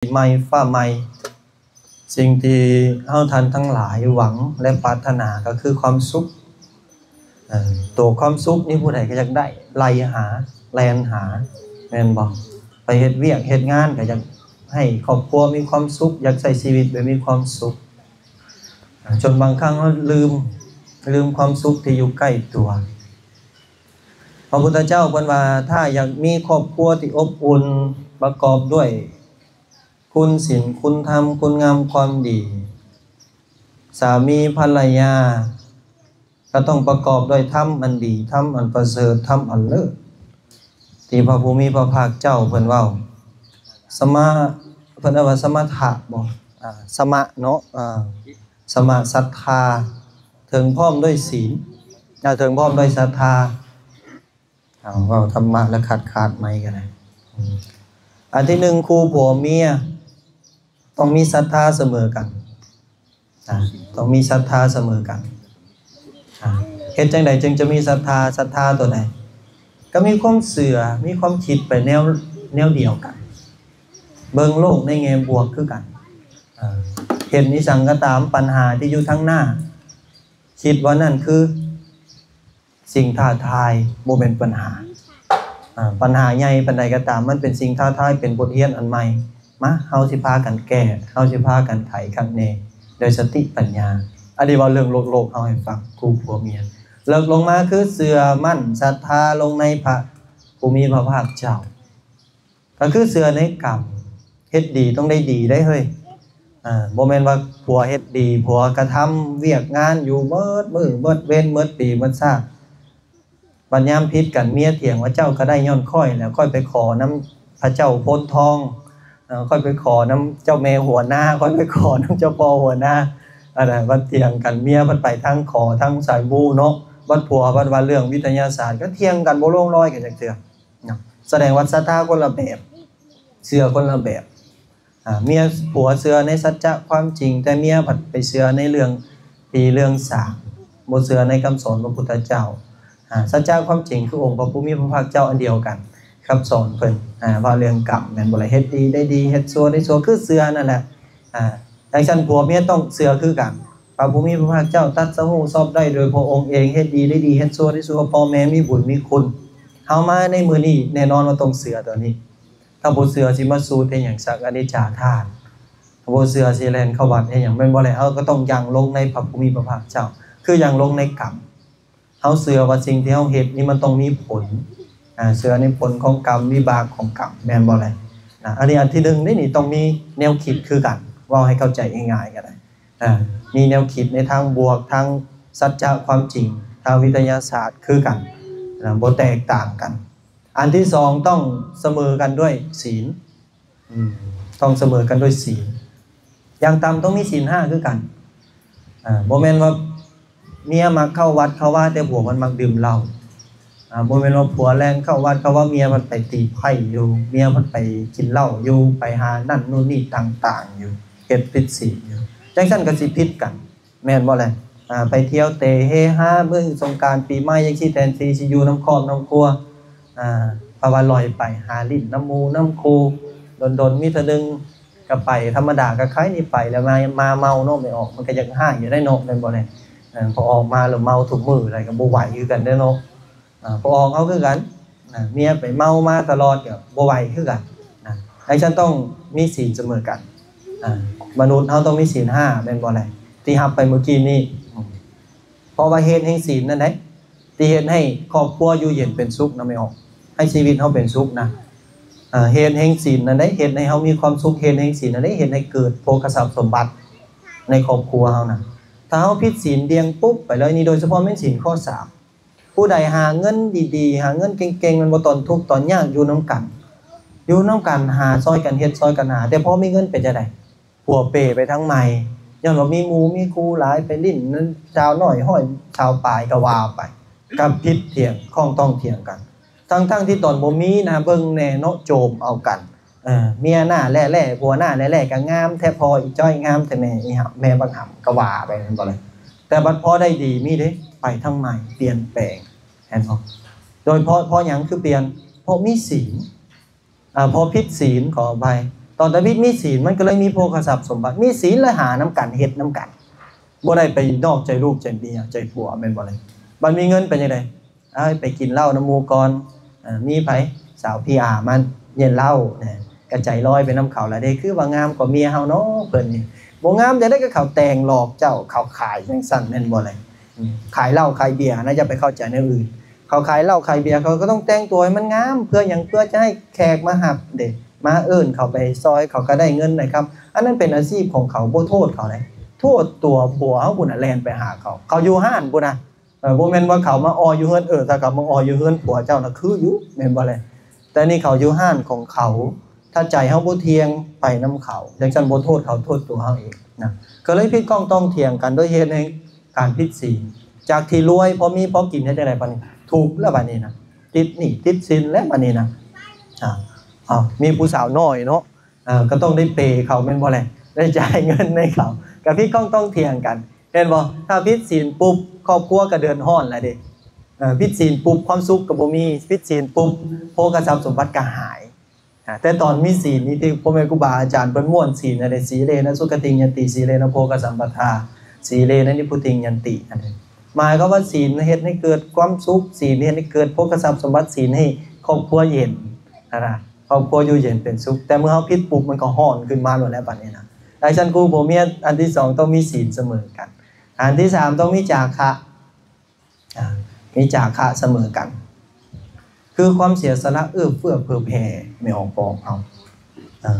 ໃໝ່ຟ້າໃໝ່ ສິ່ງທີ່ເຮົາທ່ານທັງຫຼາຍຫວັງ ແລະ ປາດຖະໜາກໍຄືຄວາມສຸກ. ເອີ ຕົວຄວາມສຸກນີ້ຜູ້ໃດກໍຢາກໄດ້ ໄລ່ຫາ ແລ່ນຫາ ແມ່ນບໍ່? ໄປເຮັດວຽກເຮັດງານກໍຢາກໃຫ້ຄອບຄົວມີຄວາມສຸກ ຢາກໃຊ້ຊີວິດແບບມີຄວາມສຸກ ຈົນບາງຄັ້ງເຮົາລືມ ລືມຄວາມສຸກທີ່ຢູ່ໃກ້ຕົວ. ພະພຸດທະເຈົ້າເພິ່ນວ່າ ຖ້າຢາກມີຄອບຄົວທີ່ອົບອຸ່ນ ປະກອບດ້ວຍຄຸນສິນ ຄຸນທຳ ຄຸນງາມຄວາມດີ ສາມີພັນລະຍາ ກໍຕ້ອງປະກອບດ້ວຍທຳອັນດີ ທຳອັນປະເສີດ ທຳອັນເລີດ ທີ່ພະຜູ້ມີພະພາກເຈົ້າເພິ່ນເວົ້າ ສະມະ ເພິ່ນເອີ້ນວ່າສະມະທະບໍ? ອາ ສະມະເນາະ ອາ ສະມະສັດທາ ເຖິງພ້ອມດ້ວຍສິນ ອາ ເຖິງພ້ອມດ້ວຍສັດທາ. ເອົາ ເວົ້າທຳມະແລ້ວຂາດໆໄມກໍໄດ້. ອືມ ອັນທີໜຶ່ງ ຄູ່ຜົວເມຍຕ້ອງມີສັດທາສະເໝີກັນ. ອາ ຕ້ອງມີສັດທາສະເໝີກັນ. ອາ ເຮັດຈັ່ງໃດຈຶ່ງຈະມີສັດທາ? ສັດທາຕົວໃດ? ກໍມີຄວາມເຊື່ອ ມີຄວາມຄິດໄປແນວ ແນວດຽວກັນ ເບິ່ງໂລກໃນແງ່ບວກຄືກັນ. ເອີ ເຫັນອີ່ຫຍັງກໍຕາມ ປັນຫາທີ່ຢູ່ທາງໜ້າ ຄິດວ່ານັ້ນຄື ສິ່ງທ້າທາຍ ບໍ່ແມ່ນປັນຫາ. ອາ ປັນຫາໃຫຍ່ປານໃດກໍຕາມ ມັນເປັນສິ່ງທ້າທາຍ ເປັນບົດຮຽນອັນໃໝ່. ມາ ເຮົາຊິພາກັນແກ້ ເຮົາຊິພາກັນໄຂຂັດແນງ ໂດຍສະຕິປັນຍາ. ອັນນີ້ເວົ້າເລື່ອງໂລກໆ ເຮົາໃຫ້ຟັງ ຄູ່ຜົວເມຍ. ເລິກລົງມາຄືເຊື່ອໝັ້ນສັດທາລົງໃນພະຜູ້ມີພະພາກເຈົ້າ. ກໍຄືເຊື່ອໃນກຳ ເຮັດດີຕ້ອງໄດ້ດີໄດ໋ເຮີ້ຍ. ເອີ ບໍ່ແມ່ນວ່າຜົວເຮັດດີ ຜົວກະທຳວຽກງານຢູ່ເບິດມື້ເບິດເວັນເບິດປີເບິດຊາດ ບັດຍາມຜິດກັນ ເມຍຖຽງວ່າ ເຈົ້າກໍໄດ້ຍ້ອນຂ້ອຍແຫຼະ ຂ້ອຍໄປຂໍນຳພະເຈົ້າໂພນທອງ ເອີ ຂ້ອຍໄປຂໍນຳເຈົ້າແມ່ຫົວໜ້າ ຂ້ອຍໄປຂໍນຳເຈົ້າພໍ່ຫົວໜ້າ. ອັນນັ້ນບັດຖຽງກັນ ເມຍພັດໄປທາງຂໍທາງສາຍມູເນາະ ບັດຜົວພັດວ່າເລື່ອງວິທະຍາສາດ ກໍຖຽງກັນບໍ່ລົງລອຍກັນຈັກເທື່ອ. ເນາະ ສະແດງວ່າສັດທາຄົນລະແບບ ເຊື່ອຄົນລະແບບ. ອາ ເມຍ ຜົວເຊື່ອໃນສັດຈະຄວາມຈິງ ແຕ່ເມຍພັດໄປເຊື່ອໃນເລື່ອງຜີເລື່ອງສາງ ບໍ່ເຊື່ອໃນຄຳສອນພະພຸດທະເຈົ້າ. ອາ ສັດຈະຄວາມຈິງຄືອົງພະຜູ້ມີພະພາກເຈົ້າອັນດຽວກັນ ຄຳສອນເພິ່ນ ອາ ເວົ້າເລື່ອງກຳ ແມ່ນບໍ່ລະ? ເຮັດດີໄດ້ດີ ເຮັດຊົ່ວໄດ້ຊົ່ວ ຄືເຊື່ອນັ້ນແຫຼະ. ອາ ຈັ່ງຊັ້ນ ຜົວເມຍຕ້ອງເຊື່ອຄືກັນ ພະຜູ້ມີພະພາກເຈົ້າຕັດສະຮູ້ຊອບໄດ້ໂດຍພະອົງເອງ ເຮັດດີໄດ້ດີ ເຮັດຊົ່ວໄດ້ຊົ່ວ ພໍ່ແມ່ມີບຸນມີຄຸນ ເຮົາມາໃນມື້ນີ້ແນ່ນອນວ່າຕ້ອງເຊື່ອຕົວນີ້. ຖ້າບໍ່ເຊື່ອຊິມາສູດເຮັດຫຍັງສັກອະນິດຈາທາດ? ຖ້າບໍ່ເຊື່ອຊິແລ່ນເຂົ້າວັດເຮັດຫຍັງ? ແມ່ນບໍ່ແລະ? ເຮົາກໍຕ້ອງຢັ້ງລົງໃນພະຜູ້ມີພະພາກເຈົ້າ ຄືຢັ້ງລົງໃນກຳ. ເຮົາເຊື່ອວ່າສິ່ງທີ່ເຮົາເຮັດນີ້ມັນຕ້ອງມີຜົນ ອາ ເຊື່ອໃນຜົນຂອງກຳ ວິບາກຂອງກຳ ແມ່ນບໍ່ແລະ? ນະ ອັນນີ້ອັນທີໜຶ່ງເດ້ນີ້ ຕ້ອງມີແນວຄິດຄືກັນ ເວົ້າໃຫ້ເຂົ້າໃຈງ່າຍໆກໍໄດ້. ອາ ມີແນວຄິດໃນທາງບວກ ທາງສັດຈະຄວາມຈິງ ທາງວິທະຍາສາດຄືກັນ ນະ ບໍ່ແຕກຕ່າງກັນ. ອັນທີສອງ ຕ້ອງສະເໝີກັນດ້ວຍສິນ. ອືມ ຕ້ອງສະເໝີກັນດ້ວຍສິນ ຢ່າງຕ່ຳຕ້ອງມີສິນຫ້າຄືກັນ. ອາ ບໍ່ແມ່ນວ່າເມຍມັກເຂົ້າວັດເຂົ້າວາ ແຕ່ຜົວມັນມັກດື່ມເຫຼົ້າ. ອາ ບໍ່ແມ່ນວ່າຜົວແລ່ນເຂົ້າວັດເຂົ້າວາ ເມຍພັດໄປຕີໄພ້ຢູ່ ເມຍພັດໄປກິນເຫຼົ້າຢູ່ ໄປຫານັ້ນນູ້ນນີ້ຕ່າງໆຢູ່ ເຮັດຜິດສິນຢູ່ ຈັ່ງຊັ້ນກໍຊິຜິດກັນ. ແມ່ນບໍ່ແລະ? ອາ ໄປທ່ຽວເຕະເຮຮາ ມື້ສົງການປີໃໝ່ຈັ່ງຊີ້ ແທນທີ່ຊິຢູ່ນຳຄອບນຳຄົວ ອາ ເພາະວ່າລອຍໄປຫາຫຼິ້ນນຳໝູ່ນຳຄູ່ ດົນໆມີເທື່ອໜຶ່ງກໍໄປ ທຳມະດາກໍໄຄນີ້ໄປແລ້ວມາ ມາເມົາເນາະ ແມ່ອອກ ມັນກໍຢາກຮ້າຍຢູ່ໄດ໋ເນາະ ແມ່ນບໍ່ແລະ? ເອີ ພໍອອກມາແລ້ວເມົາທຸກມື້ໃດກໍບໍ່ໄຫວຄືກັນເດ້ເນາະ. ອາ ພໍ່ອອກເຮົາຄືກັນນະ ເມຍໄປເມົາມາຕະຫຼອດກໍບໍ່ໄຫວຄືກັນນະ. ໃຫ້ຊັ້ນຕ້ອງມີສິນສະເໝີກັນ. ອາ ມະນຸດເຮົາຕ້ອງມີສິນຫ້າ ແມ່ນບໍ່ແລະ? ທີ່ຮັບໄປມື້ກີ້ນີ້ ເພາະວ່າເຫດແຫ່ງສິນນັ້ນໃດ໋ ທີ່ເຮັດໃຫ້ຄອບຄົວຢູ່ເຢັນເປັນສຸກນະ ແມ່ອອກ ໃຫ້ຊີວິດເຮົາເປັນສຸກນະ. ເຫດແຫ່ງສິນນັ້ນໃດ໋ ເຮັດໃຫ້ເຮົາມີຄວາມສຸກ ເຫດແຫ່ງສິນນັ້ນໃດ໋ ເຮັດໃຫ້ເກີດໂພຄະຊັບສົມບັດໃນຄອບຄົວເຮົານະ. ຖ້າເຮົາຜິດສິນດ່ຽງປຸບໄປເລີຍ ນີ້ໂດຍສະເພາະແມ່ນສິນຂໍ້ສາມ ຜູ້ໃດຫາເງິນດີໆ ຫາເງິນເກັ່ງໆ ແມ່ນບໍ່ ຕອນທຸກຕອນຍາກຢູ່ນຳກັນ ຢູ່ນຳກັນ ຫາຊ່ອຍກັນເຮັດຊ່ອຍກັນຫາ ແຕ່ພໍມີເງິນເປັນຈັ່ງໃດ? ຜົວເປໄປທາງໃໝ່ ຍ້ອນວ່າມີໝູ່ມີຄູ່ຫຼາຍ ໄປຫຼິ້ນນຳສາວນ້ອຍຮ້ອຍ ສາວປາຍກໍວ່າໄປ ກໍຜິດຖຽງ ຂ້ອງຕ້ອງຖຽງກັນ ທັງໆທີ່ຕອນບໍ່ມີນະ ເບິ່ງແນ່ເນາະ ໂຈມເອົາກັນ. ເອີ ເມຍໜ້າແຫຼ້ໆ ຜົວໜ້າແຫຼ້ໆ ກໍງາມແທ້ພໍ່ອີຈ້ອຍ ງາມແທ້ແມ່ອີຫຳ ແມ່ບັກຫຳ ກໍວ່າໄປແມ່ນບໍ່ລະ? ແຕ່ບັດພໍໄດ້ດີມີເດ້ ໄປທາງໃໝ່ ປ່ຽນແປງ ເຫັນບໍ່? ໂດຍເພາະ ເພາະຫຍັງຄືປ່ຽນ? ເພາະມີສິນ ອາ ເພາະຜິດສິນ ຂໍອະໄພ ຕອນຕາວິດມີສິນ ມັນກໍເລີຍມີໂພຄະຊັບສົມບັດ ມີສິນແລ້ວຫານຳກັນ ເຮັດນຳກັນ ບໍ່ໄດ້ໄປນອກໃຈລູກໃຈເມຍໃຈຜົວ ແມ່ນບໍ່ລະ? ບັດມີເງິນເປັນຈັ່ງໃດ? ເອີຍ ໄປກິນເຫຼົ້ານຳໝູ່ກ່ອນ ເອີ ມີໃຜ? ສາວພີອາ ມາເຢັນເຫຼົ້ານະ ກະໃຈລອຍໄປນຳເຂົາລະເດ້ ຄືວ່າງາມກວ່າເມຍເຮົາເນາະ ເພິ່ນນີ້ບໍ່ງາມຈັ່ງໃດ ກໍເຂົາແຕ່ງຫຼອກເຈົ້າ ເຂົາຂາຍຈັ່ງຊັ້ນແມ່ນບໍ່ລະ? ອືມ ຂາຍເຫຼົ້າຂາຍເບຍນະ ຢ່າໄປເຂົ້າໃຈແນວອື່ນ ເຂົາຂາຍເຫຼົ້າຂາຍເບຍ ເຂົາກໍຕ້ອງແຕ່ງຕົວໃຫ້ມັນງາມ ເພື່ອຫຍັງ? ເພື່ອຈະໃຫ້ແຂກມາຮັບເດ້ ມາເອີ້ນເຂົາໄປຊ່ອຍ ເຂົາກໍໄດ້ເງິນໄດ້ຄຳ ອັນນັ້ນເປັນອາຊີບຂອງເຂົາ ບໍ່ໂທດເຂົາເດ້ ໂທດຕົວຜົວເຮົາພຸ້ນນະ ແລ່ນໄປຫາເຂົາ ເຂົາຢູ່ຮ້ານພຸ້ນນະ ເອີ ບໍ່ແມ່ນວ່າເຂົາມາອໍຢູ່ເຮືອນ ເອີ ຖ້າເຂົາມາອໍຢູ່ເຮືອນຜົວເຈົ້ານະ ຄືຢູ່ ແມ່ນບໍ່ແລະ? ແຕ່ນີ້ເຂົາຢູ່ຮ້ານຂອງເຂົາ ຖ້າໃຈເຮົາບໍ່ທ່ຽງ ໄປນຳເຂົາ ຈັ່ງຊັ້ນບໍ່ໂທດເຂົາ ໂທດຕົວເຮົາເອງນະ ກໍເລີຍຜິດຂ້ອງຕ້ອງຖຽງກັນ ໂດຍເຫດແຫ່ງການຜິດສິນ ຈາກທີ່ລວຍ ພໍມີພໍກິນ ເຮັດຈັ່ງໃດບັດນີ້? ທຸກແລ້ວບັດນີ້ນະ ຕິດໜີ້ຕິດສິນແລ້ວບັດນີ້ນະ ອາ ເອົາ ມີຜູ້ສາວນ້ອຍເນາະ ເອີ ກໍຕ້ອງໄດ້ເປເຂົາແມ່ນບໍ່ແລະ? ໄດ້ຈ່າຍເງິນໃຫ້ເຂົາ ກໍຜິດຂ້ອງຕ້ອງຖຽງກັນ ເຫັນບໍ່? ຖ້າຜິດສິນປຸບ ຄອບຄົວກໍເດືອດຮ້ອນແລ້ວເດ້ ເອີ ຜິດສິນປຸບ ຄວາມສຸກກໍບໍ່ມີ ຜິດສິນປຸບ ໂພຄະຊັບສົມບັດກໍຫາຍ ອາ ແຕ່ຕອນມີສິນນີ້ ທີ່ພໍ່ແມ່ຄູບາອາຈານເພິ່ນມ້ວນສິນນະເດ້ ສີເລນະສຸຂະຕິງຍັນຕິ ສີເລນະໂພຄະສຳປະທາ ສີເລນະນິບພຸຕິງຍັນຕິ ອັນນີ້ໝາຍຄວາມວ່າ ສິນເຮັດໃຫ້ເກີດຄວາມສຸກ ສິນເຮັດໃຫ້ເກີດໂພຄະຊັບສົມບັດ ສິນໃຫ້ຄອບຄົວເຢັນຫັ້ນນະ ຄອບຄົວຢູ່ເຢັນເປັນສຸກ ແຕ່ເມື່ອເຮົາຜິດປຸບ ມັນກໍຮ້ອນຂຶ້ນມາໂລດແລ້ວບັດນີ້ນະ ດັ່ງຊັ້ນ ຄູ່ຜົວເມຍ ອັນທີສອງ ຕ້ອງມີສິນສະເໝີກັນ ອັນທີສາມ ຕ້ອງມີຈາຄະ ອາ ມີຈາຄະສະເໝີກັນ ຄືຄວາມເສຍສະຫຼະເອື້ອເຟື້ອເຜື່ອແຜ່ ແມ່ອອກບອກເຮົາ ເອີ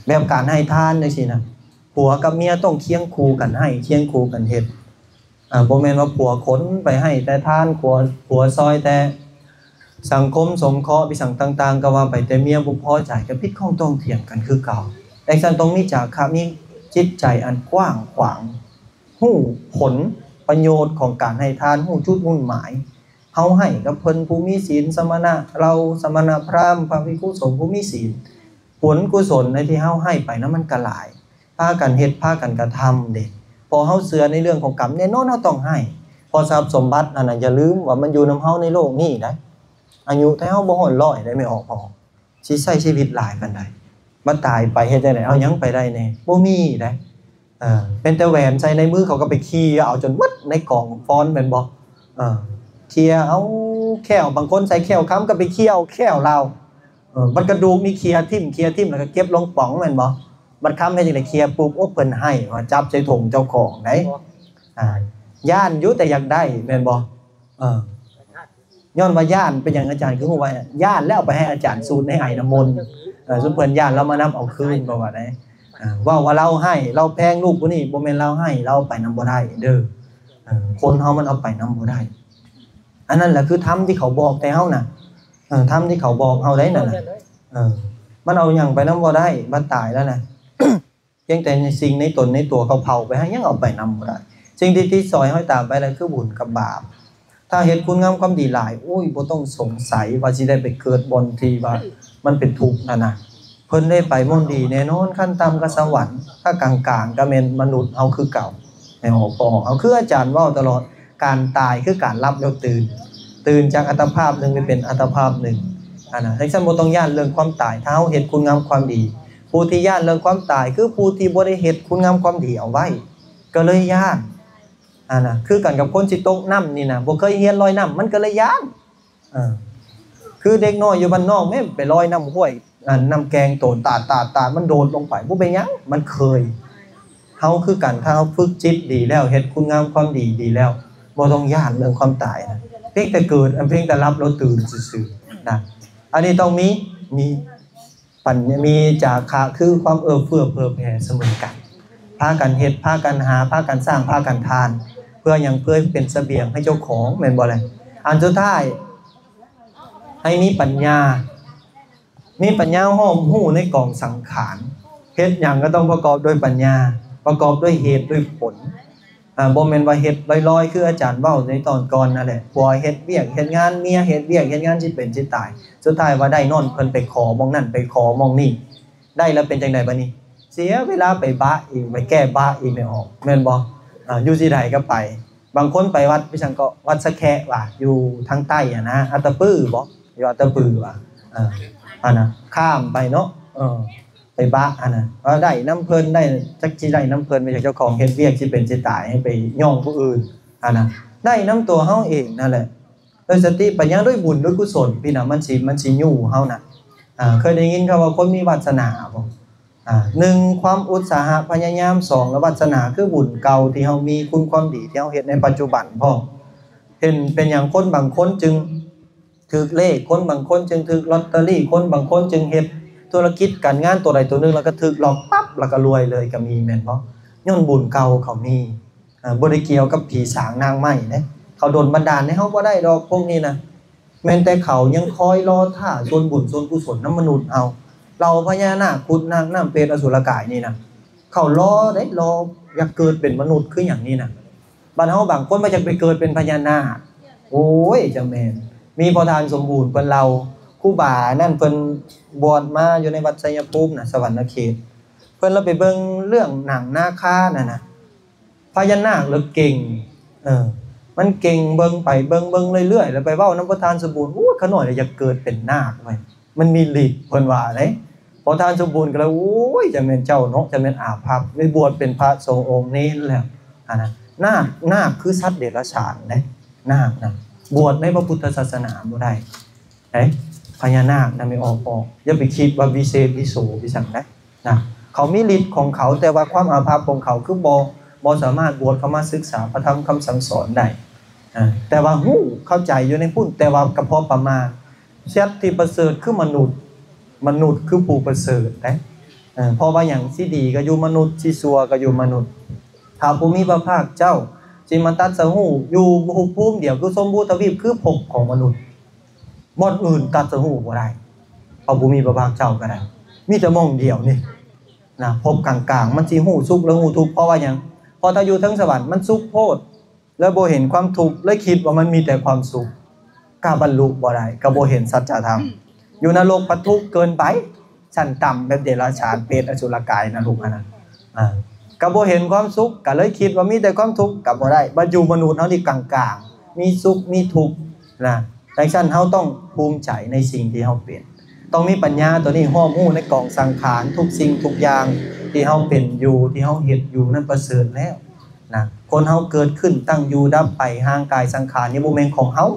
ແບບການໃຫ້ທານຈັ່ງຊີ້ນະ ຜົວກັບເມຍຕ້ອງຄຽງຄູ່ກັນໃຫ້ ຄຽງຄູ່ກັນເຮັດ ອາ ບໍ່ແມ່ນວ່າຜົວຂົນໄປໃຫ້ແຕ່ທານ ຜົວ ຜົວຊ່ອຍແຕ່ສັງຄົມສົງເຄາະ ພິສັງຕ່າງໆ ກໍວ່າໄປ ແຕ່ເມຍບໍ່ພໍໃຈ ກໍຜິດຂ້ອງຕ້ອງຖຽງກັນຄືເກົ່າ ດັ່ງຊັ້ນຕ້ອງມີຈາຄະ ມີຈິດໃຈອັນກວ້າງຂວາງ ຮູ້ຜົນປະໂຫຍດຂອງການໃຫ້ທານ ຮູ້ຈຸດມຸ່ງໝາຍ ເຮົາໃຫ້ກັບເພິ່ນຜູ້ມີສິນ ສະມະນະເຫຼົ່າ ສະມະນະພຣາມ ພະພິກຂຸສົງຜູ້ມີສິນ ຜົນກຸສົນໃນທີ່ເຮົາໃຫ້ໄປນັ້ນມັນກໍຫຼາຍ ພາກັນເຮັດ ພາກັນກະທຳເດ້ ເພາະເຮົາເຊື່ອໃນເລື່ອງຂອງກຳ ແນ່ນອນເຮົາຕ້ອງໃຫ້ ເພາະຊັບສົມບັດຫັ້ນນະ ຢ່າລືມວ່າມັນຢູ່ນຳເຮົາໃນໂລກນີ້ໄດ໋ ອາຍຸແຕ່ເຮົາບໍ່ຮອດຮ້ອຍໄດ໋ ແມ່ອອກພໍ່ ຊິໃຊ້ຊີວິດຫຼາຍປານໃດ? ມາຕາຍໄປເຮັດຈັ່ງໃດ? ເອົາຫຍັງໄປໄດ້ແດ່? ບໍ່ມີເດ້. ເອີ ເປັນແຕ່ແຫວນໃສ່ໃນມື ເຂົາກໍໄປເຄຍເອົາຈົນໝົດໃນກອງຟອນແມ່ນບໍ່? ເອີ ເຄຍເອົາແຂ້ວ ບາງຄົນໃສ່ແຂ້ວຄຳກໍໄປເຄຍເອົາແຂ້ວລາວ. ເອີ ບັດກະດູກນີ້ເຄຍຖິ້ມ ເຄຍຖິ້ມ ແລ້ວກໍເກັບລົງປ່ອງແມ່ນບໍ່? ບັດຄຳເຮັດຈັ່ງໃດ? ເຄຍປຸບ ໂອ້ ເພິ່ນໃຫ້ວ່າຈັບໃສ່ຖົງເຈົ້າຂອງໄດ໋. ອ່າ ຢ້ານຢູ່ ແຕ່ຢາກໄດ້ແມ່ນບໍ່? ເອີ ຍ້ອນວ່າຢ້ານ. ເປັນຫຍັງອາຈານຄືຮູ້ວ່າຢ້ານ ແລ້ວເອົາໄປໃຫ້ອາຈານສູດໃນໄອນ້ຳມົນ? ເອີ ຊຸມເພິ່ນຢ້ານ ລາວມານຳເອົາຄືນ ເພາະວ່າໃດ ເອີ ເວົ້າວ່າລາວໃຫ້ ລາວແພງລູກຜູ້ນີ້ ບໍ່ແມ່ນລາວໃຫ້ ລາວເອົາໄປນຳບໍ່ໄດ້ເດີ. ເອີ ຄົນເຮົາມັນເອົາໄປນຳບໍ່ໄດ້. ອັນນັ້ນແຫຼະຄືທຳທີ່ເຂົາບອກແຕ່ເຮົານະ. ເອີ ທຳທີ່ເຂົາບອກເຮົາໄດ້ນັ້ນນະ. ເອີ ມັນເອົາຫຍັງໄປນຳບໍ່ໄດ້ ບັດຕາຍແລ້ວນະ. ພຽງແຕ່ສິ່ງໃນຕົນໃນຕົວເຂົາເຜົາໄປໃຫ້ ຍັງເອົາໄປນຳບໍ່ໄດ້. ສິ່ງທີ່ຕິດສອຍຫ້ອຍຕາມໄປນັ້ນຄືບຸນກັບບາບ. ຖ້າເຮັດຄຸນງາມຄວາມດີຫຼາຍ ໂອ້ຍ ບໍ່ຕ້ອງສົງໄສວ່າຊິໄດ້ໄປເກີດບ່ອນທີ່ວ່າມັນເປັນທຸກຫັ້ນນະ. ເພິ່ນໄດ້ໄປບ່ອນດີແນ່ນອນ ຂັ້ນຕ່ຳກໍສະຫວັນ ຖ້າກາງໆກໍແມ່ນມະນຸດເຮົາຄືເກົ່າ. ໃຫ້ອອກ ພໍອອກເອົາ ຄືອາຈານເວົ້າຕະຫຼອດ ການຕາຍຄືການຫຼັບແລ້ວຕື່ນ ຕື່ນຈາກອັດຕະພາບໜຶ່ງໄປເປັນອັດຕະພາບໜຶ່ງ ອັນນະ. ຈັ່ງຊັ້ນບໍ່ຕ້ອງຢ້ານເລື່ອງຄວາມຕາຍ ຖ້າເຮົາເຮັດຄຸນງາມຄວາມດີ. ຜູ້ທີ່ຢ້ານເລື່ອງຄວາມຕາຍ ຄືຜູ້ທີ່ບໍ່ໄດ້ເຮັດຄຸນງາມຄວາມດີເອົາໄວ້ ກໍເລີຍຢ້ານ ອັນນະ. ຄືກັນກັບຄົນຊິຕົກນ້ຳນີ້ນະ ບໍ່ເຄີຍຮຽນລອຍນ້ຳ ມັນກໍເລີຍຢ້ານ. ເອີ ຄືເດັກນ້ອຍຢູ່ບ້ານນອກແມ່ນໄປລອຍນ້ຳຫ້ວຍ ອັນ ນ້ຳແກງໂຕນຕາດໆໆ ມັນໂດດລົງໄປ ບໍ່ເປັນຫຍັງ ມັນເຄີຍ. ເຮົາຄືກັນ ຖ້າເຮົາຝຶກຈິດດີແລ້ວ ເຮັດຄຸນງາມຄວາມດີດີແລ້ວ ບໍ່ຕ້ອງຢ້ານເລື່ອງຄວາມຕາຍນະ. ພຽງແຕ່ເກີດ ອັນ ພຽງແຕ່ຫຼັບແລ້ວຕື່ນຊື່ໆນະ. ອັນນີ້ຕ້ອງມີ ມີປັນ ມີຈາຄະ ຄືຄວາມເອື້ອເຟື້ອເຜື່ອແຜ່ສະເໝີກັນ. ພາກັນເຮັດ ພາກັນຫາ ພາກັນສ້າງ ພາກັນທານ. ເພື່ອຫຍັງ? ເພື່ອເປັນສະບຽງໃຫ້ເຈົ້າຂອງ ແມ່ນບໍ່ລະ? ອັນສຸດທ້າຍ ໃຫ້ມີປັນຍາ ມີປັນຍາຮອບຮູ້ໃນກອງສັງຂານ. ເຮັດຫຍັງກໍຕ້ອງປະກອບດ້ວຍປັນຍາ ປະກອບດ້ວຍເຫດດ້ວຍຜົນ. ອາ ບໍ່ແມ່ນວ່າເຮັດລອຍໆ ຄືອາຈານເວົ້າໃນຕອນກ່ອນນັ້ນແຫຼະ. ຜົວເຮັດວຽກເຮັດງານ ເມຍເຮັດວຽກເຮັດງານ ຊິເປັນຊິຕາຍ ສຸດທ້າຍວ່າໄດ້ນອນ ເພິ່ນໄປຂໍໝ່ອງນັ້ນ ໄປຂໍໝ່ອງນີ້ ໄດ້ແລ້ວເປັນຈັ່ງໃດບາດນີ້? ເສຍເວລາໄປບະອີກ ໄປແກ້ບະອີກ ແມ່ນອອກ ແມ່ນບໍ່? ອາ ຢູ່ທີ່ໃດກໍໄປ. ບາງຄົນໄປວັດ ໄປສັງເກາະ ວັດສະແຄະວ່າ ຢູ່ທາງໃຕ້ຫັ້ນນະ ອັດຕະປືບໍ? ຢູ່ອັດຕະປືວ່າ ເອີ ອັນນະ ຂ້າມໄປເນາະ. ເອີ ໄປບະຫັ້ນນະ ວ່າໄດ້ນຳເພິ່ນ ໄດ້ ຈັກຊິໄດ້ນຳເພິ່ນ ໄປຈາກເຈົ້າຂອງເຮັດວຽກ ຊິເປັນຊິຕາຍ ໃຫ້ໄປຍ້ອງຜູ້ອື່ນຫັ້ນນະ ໄດ້ນຳຕົວເຮົາເອງນັ້ນແຫຼະ. ໂດຍສະຕິປັນຍາ ດ້ວຍບຸນ ດ້ວຍກຸສົນ ພີ່ນະ ມັນຊິ ມັນຊິຍູ້ເຮົານະ. ເຄີຍໄດ້ຍິນຄຳວ່າຄົນມີວາດສະໜາບໍ່? ອ່າ ໜຶ່ງ ຄວາມອຸດສາຫະພະຍາຍາມ, ສອງ ລະວາດສະໜາຄືບຸນເກົ່າທີ່ເຮົາມີ, ຄຸນຄວາມດີທີ່ເຮົາເຮັດໃນປັດຈຸບັນພ້ອມ. ເຫັນເປັນຫຍັງຄົນບາງຄົນຈຶ່ງຖືກເລກ, ຄົນບາງຄົນຈຶ່ງຖືກລອດເຕີຣີ, ຄົນບາງຄົນຈຶ່ງເຮັດທຸລະກິດການງານຕົວໃດຕົວໜຶ່ງ ແລ້ວກໍຖືກລັອກປັບ ແລ້ວກໍລວຍເລີຍກໍມີ ແມ່ນບໍ່? ຍ້ອນບຸນເກົ່າເຂົາມີ. ເອີ ບໍ່ໄດ້ກ່ຽວກັບຜີສາງນາງໄມ້ເດ້ ເຂົາດົນບັນດານໃຫ້ເຮົາບໍ່ໄດ້ດອກ ພວກນີ້ນະ ແມ່ນແຕ່ເຂົາຍັງຄອຍລໍຖ້າສ່ວນບຸນສ່ວນກຸສົນນຳມະນຸດເຮົາ. ເຫຼົ່າພະຍານາກ ຄຸດນາກ ນ້ຳເປດ ອະສຸລະກາຍນີ້ນະ ເຂົາລໍເດ້ ລໍຢາກເກີດເປັນມະນຸດຄືຫຍັງນີ້ນະ. ບາດເຮົາບາງຄົນວ່າຢາກໄປເກີດເປັນພະຍານາກ ໂອ້ຍ ຈະແມ່ນ. ມີພໍ່ທ່ານສົມບູນເພິ່ນເລົ່າ ຄູບານັ້ນເພິ່ນບວດມາຢູ່ໃນວັດໄຊຍະພູມນະ ສະຫວັນນະເຂດ ເພິ່ນລະໄປເບິ່ງເລື່ອງໜັງນາຄານັ້ນນະ ພະຍານາກລະເກັ່ງ ເອີ ມັນເກັ່ງ ເບິ່ງໄປເບິ່ງ ເບິ່ງເລື້ອຍໆ ແລ້ວໄປເວົ້ານຳພໍ່ທ່ານສົມບູນ ໂອ້ຍ ຂ້ານ້ອຍລະຢາກເກີດເປັນນາກເວີຍ ມັນມີລິດ ເພິ່ນວ່າເດ້. ພໍ່ທ່ານສົມບູນກໍເລີຍ ໂອ້ຍ ຈະແມ່ນເຈົ້າເນາະ ຈະແມ່ນອາພັບ ໄປບວດເປັນພະສົງອົງເນນແລ້ວ ຫັ້ນນະ. ນາກ ນາກຄືສັດເດຍລະສານເດ້ ນາກນະ ບວດໃນພະພຸດທະສາສະໜາບໍ່ໄດ້. ເດ້ ພະຍານາກນະ ແມ່ອອກ ອອກ ຢ່າໄປຄິດວ່າວິເສດວິໂສວິສັງໄດ໋ນະ ເຂົາມີລິດຂອງເຂົາ ແຕ່ວ່າຄວາມອາພັບຂອງເຂົາຄືບໍ່ ບໍ່ສາມາດບວດເຂົ້າມາສຶກສາພະທຳຄຳສັ່ງສອນໄດ້. ເອີ ແຕ່ວ່າຮູ້ເຂົ້າໃຈຢູ່ໃນພຸ້ນ ແຕ່ວ່າກະພໍປະມານ. ສັດທີ່ປະເສີດຄືມະນຸດ ມະນຸດຄືຜູ້ປະເສີດເດ້. ເອີ ເພາະວ່າຫຍັງ? ຊິດີກໍຢູ່ມະນຸດ ຊິຊົ່ວກໍຢູ່ມະນຸດ. ພະຜູ້ມີພະພາກເຈົ້າຊິມາຕັດສະຮູ້ຢູ່ພູມດຽວຄືຊົມພູທະວີບ ຄືພົບຂອງມະນຸດ. ບ່ອນອື່ນຕັດສະຮູ້ບໍ່ໄດ້ ພະຜູ້ມີພະພາກເຈົ້າກໍໄດ້ ມີແຕ່ໝ່ອງດຽວນີ້ນະ ພົບກາງໆ ມັນຊິຮູ້ສຸກ ແລະ ຮູ້ທຸກ. ເພາະວ່າຫຍັງ? ເພາະຖ້າຢູ່ເທິງສະຫວັນມັນສຸກໂພດ ແລະ ບໍ່ເຫັນຄວາມທຸກ ເລີຍຄິດວ່າມັນມີແຕ່ຄວາມສຸກ ກະບັນລຸບໍ່ໄດ້ ກະບໍ່ເຫັນສັດຈະທຳ. ຢູ່ນະລົກພັດທຸກເກີນໄປ ຊັ້ນຕ່ຳແບບເດຍລະສານ ເປດ ອະສຸລະກາຍ ນະລົກຫັ້ນນະ ກະບໍ່ເຫັນຄວາມສຸກ ກະເລີຍຄິດວ່າມີແຕ່ຄວາມທຸກ ກະບໍ່ໄດ້. ບັດຢູ່ມະນຸດເຮົານີ້ກາງໆ ມີສຸກມີທຸກນະ. ຈັ່ງຊັ້ນເຮົາຕ້ອງພູມໃຈໃນສິ່ງທີ່ເຮົາເປັນ ຕ້ອງມີປັນຍາໂຕນີ້ ຮອບຮູ້ໃນກອງສັງຂານ ທຸກສິ່ງທຸກຢ່າງທີ່ເຮົາເປັນຢູ່ ທີ່ເຮົາເຮັດຢູ່ນັ້ນປະເສີດແລ້ວນະ. ຄົນເຮົາເກີດຂຶ້ນ ຕັ້ງຢູ່ ດັບໄປ ຮ່າງກາຍສັງຂານນີ້ບໍ່ແມ່ນຂອງເຮົາ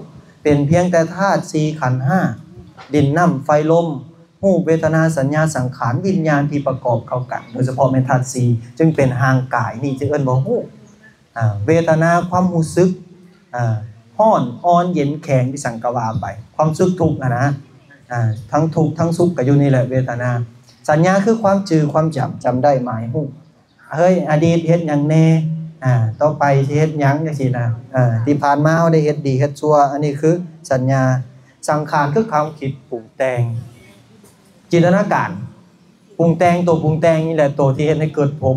ເປັນພຽງແຕ່ທາດສີ່ ຂັນຫ້າ ດິນ ນ້ຳ ໄຟ ລົມ ຮູບ ເວທະນາ ສັນຍາ ສັງຂານ ວິນຍານທີ່ປະກອບເຂົ້າກັນ ໂດຍສະເພາະແມ່ນທາດສີ່ ຈຶ່ງເປັນຮ່າງກາຍນີ້ ຈຶ່ງເອີ້ນວ່າຮູບ. ອາ ເວທະນາ ຄວາມຮູ້ສຶກ ອາ ຮ້ອນ ອ່ອນ ເຢັນ ແຂງ ອີ່ສັງກະວ່າໄປ ຄວາມສຸກທຸກຫັ້ນນະ ອາ ທັງທຸກທັງສຸກກະຢູ່ນີ້ແຫຼະ ເວທະນາ. ສັນຍາຄືຄວາມຈື່ ຄວາມຈຳ ຈຳໄດ້ ໝາຍຮູ້ ເຮີ້ຍ ອະດີດເຮັດຫຍັງແດ່ ອາ ຕໍ່ໄປຊິເຮັດຫຍັງ ຈັ່ງຊີ້ນະ. ເອີ ທີ່ຜ່ານມາເຮົາໄດ້ເຮັດດີເຮັດຊົ່ວ ອັນນີ້ຄືສັນຍາ. ສັງຂານຄືຄວາມຄິດປຸງແຕ່ງ ຈິນຕະນາການ ປຸງແຕ່ງ ໂຕປຸງແຕ່ງນີ້ແຫຼະ ໂຕທີ່ເຮັດໃຫ້ເກີດພົບ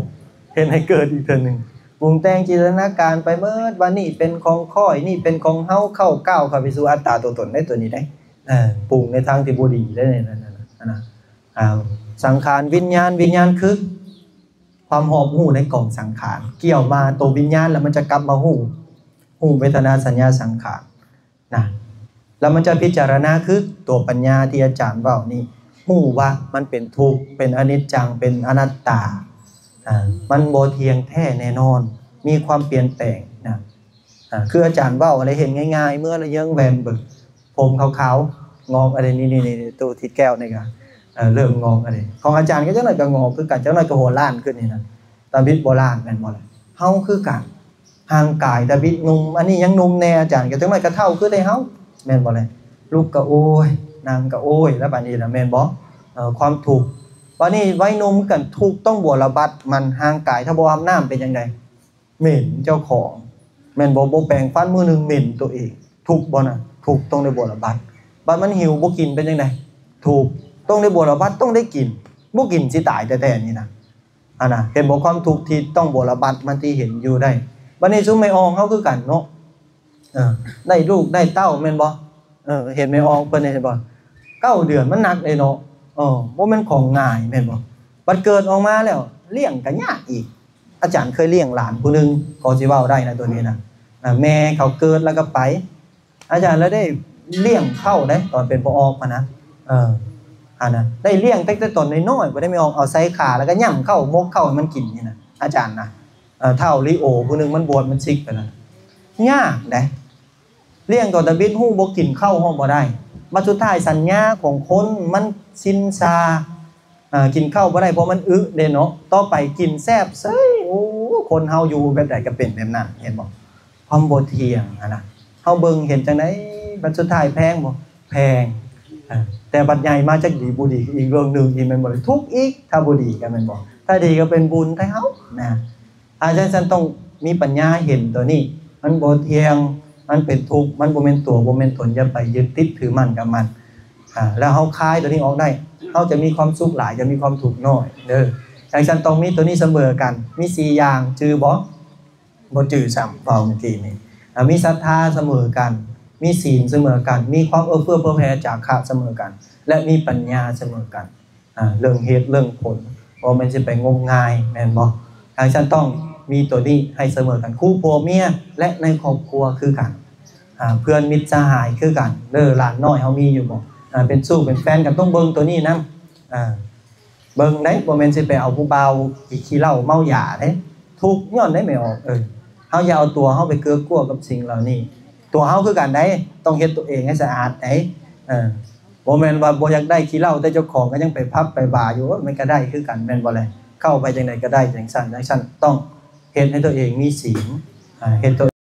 ເຮັດໃຫ້ເກີດອີກເທື່ອໜຶ່ງ ປຸງແຕ່ງຈິນຕະນາການໄປໝົດ ວ່ານີ້ເປັນຂອງຂ້ອຍ ນີ້ເປັນຂອງເຮົາ ເຄົ້າກ້າວເຂົ້າໄປສູ່ອັດຕາຕົວຕົນໄດ້ ໂຕນີ້ໄດ້ ເອີ ປຸງໃນທາງທີ່ບໍ່ດີໄດ້ ນັ້ນນະ ອາ ສັງຂານ ວິນຍານ ວິນຍານຄືຄວາມຮອບຮູ້ໃນກອງສັງຂານ ກ່ຽວມາໂຕວິນຍານ ແລ້ວມັນຈະກັບມາຮູ້ ຮູ້ເວທະນາ ສັນຍາ ສັງຂານ ນະ ແລ້ວມັນຈະພິຈາລະນາ ຄືຕົວປັນຍາທີ່ອາຈານເວົ້ານີ້ ຮູ້ວ່າມັນເປັນທຸກ ເປັນອະນິດຈັງ ເປັນອະນັດຕາ ອາ ມັນບໍ່ທ່ຽງແທ້ແນ່ນອນ ມີຄວາມປ່ຽນແປງນະ. ອາ ຄືອາຈານເວົ້າ ອັນໃດເຫັນງ່າຍໆ ເມື່ອລະເຍີ້ງແວ່ນເບິ່ງ ຜົມຂາວໆ ງອກ ອັນນີ້ໆ ໂຕທິດແກ້ວນີ້ກະ ເອີ ເລີ່ມງອກ ອັນນີ້ຂອງອາຈານກະຈັກໜ້ອຍກະງອກຄືກັນ ຈັກໜ້ອຍກະຫົວລ້ານຂຶ້ນນີ້ນະ. ຕາບິດບໍ່ລ້ານແມ່ນບໍ່ລະ? ເຮົາຄືກັນ ຮ່າງກາຍຕາບິດໜຸ່ມ ອັນນີ້ຍັງໜຸ່ມແດ່ ອາຈານກະຈັກໜ້ອຍກະເຖົ້າຄືໄດ້ເຮົາ ແມ່ນບໍ່ລະ? ລຸກກະໂອ້ຍ ນັ່ງກະໂອ້ຍ ແລ້ວບາດນີ້ລະແມ່ນບໍ່? ເອີ ຄວາມທຸກ ບາດນີ້ໄວໜຸ່ມຄືກັນ ທຸກຕ້ອງບົວລະບັດມັນ ຮ່າງກາຍຖ້າບໍ່ອາບນ້ຳເປັນຈັ່ງໃດ? ເໝັນເຈົ້າຂອງ ແມ່ນບໍ່? ບໍ່ແປງຟັນມື້ໜຶ່ງເໝັນໂຕເອງ ທຸກບໍ່ນະ? ທຸກ ຕ້ອງໄດ້ບົວລະບັດ. ບາດມັນຫິວບໍ່ກິນເປັນຈັ່ງໃດ? ທຸກ ຕ້ອງໄດ້ບົວລະບັດ ຕ້ອງໄດ້ກິນ ບໍ່ກິນຊິຕາຍແທ້ໆນີ້ນະ. ອັນນະ ເຫັນບໍ່? ຄວາມທຸກທີ່ຕ້ອງບົວລະບັດ ມັນທີ່ເຫັນຢູ່ໄດ້. ບາດນີ້ຊຸມແມ່ອອກເຮົາຄືກັນເນາະ ເອີ ໄດ້ລູກໄດ້ເຕົ້າແມ່ນບໍ່? ເອີ ເຫັນແມ່ອອກເພິ່ນເຫັນບໍ່? ເກົ້າເດືອນມັນໜັກເດ້ເນາະ ເອີ ບໍ່ແມ່ນຂອງງ່າຍແມ່ນບໍ່? ບັດເກີດອອກມາແລ້ວລ້ຽງກະຍາກອີກ. ອາຈານເຄີຍລ້ຽງຫຼານຜູ້ໜຶ່ງ ພໍຊິເວົ້າໄດ້ນະໂຕນີ້ນະ ເອີ ແມ່ເຂົາເກີດແລ້ວກະໄປ ອາຈານລະໄດ້ລ້ຽງເຂົາເດ້ ຕອນເປັນພໍ່ອອກຫັ້ນນະ ເອີ ອັນນະ ໄດ້ລ້ຽງຕັ້ງແຕ່ຕອນນ້ອຍໆ ບໍ່ໄດ້ ແມ່ອອກເອົາໃສ່ຂາ ແລ້ວກໍຫຍ້ຳເຂົ້າ ໝົກເຂົ້າໃຫ້ມັນກິນນີ້ນະ ອາຈານນະ. ເອີ ທ້າວລີໂອຜູ້ໜຶ່ງ ມັນບວດ ມັນສິກໄປແລ້ວ. ຍາກເດ້ ລ້ຽງຕອນຕາບິດ ຮູ້ບໍ່ກິນເຂົ້າຮ້ອງບໍ່ໄດ້. ບັດສຸດທ້າຍ ສັນຍາຂອງຄົນມັນຊິນຊາ ເອີ ກິນເຂົ້າບໍ່ໄດ້ ເພາະມັນອຶເດ້ເນາະ. ຕໍ່ໄປກິນແຊບເສີຍ. ໂອ້ ຄົນເຮົາຢູ່ແບບໃດກໍເປັນແບບນັ້ນ ເຫັນບໍ່? ຄວາມບໍ່ທ່ຽງຫັ້ນນະ ເຮົາເບິ່ງເຫັນຈັ່ງໃດ? ບັດສຸດທ້າຍແພງບໍ່? ແພງ. ເອີ ແຕ່ບັດໃຫຍ່ມາຈັກດີບໍ່ດີ ອີກເລື່ອງໜຶ່ງອີກ ແມ່ນບໍ່? ທຸກອີກ ຖ້າບໍ່ດີກໍແມ່ນບໍ່? ຖ້າດີກໍເປັນບຸນແຕ່ເຮົານະ. ອາ ຈັ່ງຊັ້ນຕ້ອງມີປັນຍາເຫັນຕົວນີ້ ມັນບໍ່ທ່ຽງ ມັນເປັນທຸກ ມັນບໍ່ແມ່ນຕົວ ບໍ່ແມ່ນຕົນ ຢ່າໄປຍຶດຕິດຖືໝັ້ນກັບມັນ. ອາ ແລ້ວເຮົາຄາຍຕົວນີ້ອອກໄດ້ ເຮົາຈະມີຄວາມສຸກຫຼາຍ ຈະມີຄວາມທຸກໜ້ອຍເດີ. ຈັ່ງຊັ້ນຕ້ອງມີຕົວນີ້ສະເໝີກັນ ມີສີ່ຢ່າງ ຈື່ບໍ່? ບໍ່ຈື່ຊ້ຳ ເວົ້າເມື່ອກີ້ນີ້. ອາ ມີສັດທາສະເໝີກັນ ມີສິນສະເໝີກັນ ມີຄວາມເອື້ອເຟື້ອເຜື່ອແຜ່ຈາຄະສະເໝີກັນ ແລະ ມີປັນຍາສະເໝີກັນ. ອາ ເລື່ອງເຫດເລື່ອງຜົນ ບໍ່ແມ່ນຊິໄປງົມງາຍ ແມ່ນບໍ່? ຈັ່ງຊັ້ນຕ້ອງມີຕົວນີ້ໃຫ້ສະເໝີກັນ ຄູ່ຜົວເມຍ ແລະ ໃນຄອບຄົວຄືກັນ. ອາ ເພື່ອນມິດສະຫາຍຄືກັນເດີ. ຫຼານນ້ອຍເຮົາມີຢູ່ບໍ່? ອາ ເປັນຊູ້ເປັນແຟນກັນ ຕ້ອງເບິ່ງຕົວນີ້ນຳ. ອາ ເບິ່ງເດ້ ບໍ່ແມ່ນຊິໄປເອົາຜູ້ບ່າວຂີ້ເຫຼົ້າເມົາຢາເດ້ ທຸກຍ້ອນໄດ້ແມ່ອອກ. ເອີ ເຮົາຢ່າເອົາຕົວເຮົາໄປເກືອກກົວກັບສິ່ງເຫຼົ່ານີ້. ຕົວເຮົາຄືກັນໄດ໋ ຕ້ອງເຮັດຕົວເອງໃຫ້ສະອາດໄດ໋. ເອີ ບໍ່ແມ່ນວ່າບໍ່ຢາກໄດ້ຂີ້ເຫຼົ້າແຕ່ເຈົ້າຂອງ ກໍຍັງໄປຜັບໄປບາຢູ່ ມັນກໍໄດ້ຄືກັນແມ່ນບໍ່ແລະ? ເຂົ້າໄປຈັ່ງໃດກໍໄດ້ຈັ່ງຊັ້ນ ຈັ່ງຊັ້ນຕ້ອງເຮັດໃຫ້ຕົວເອງມີສິນ ອາ ເຮັດຕົວ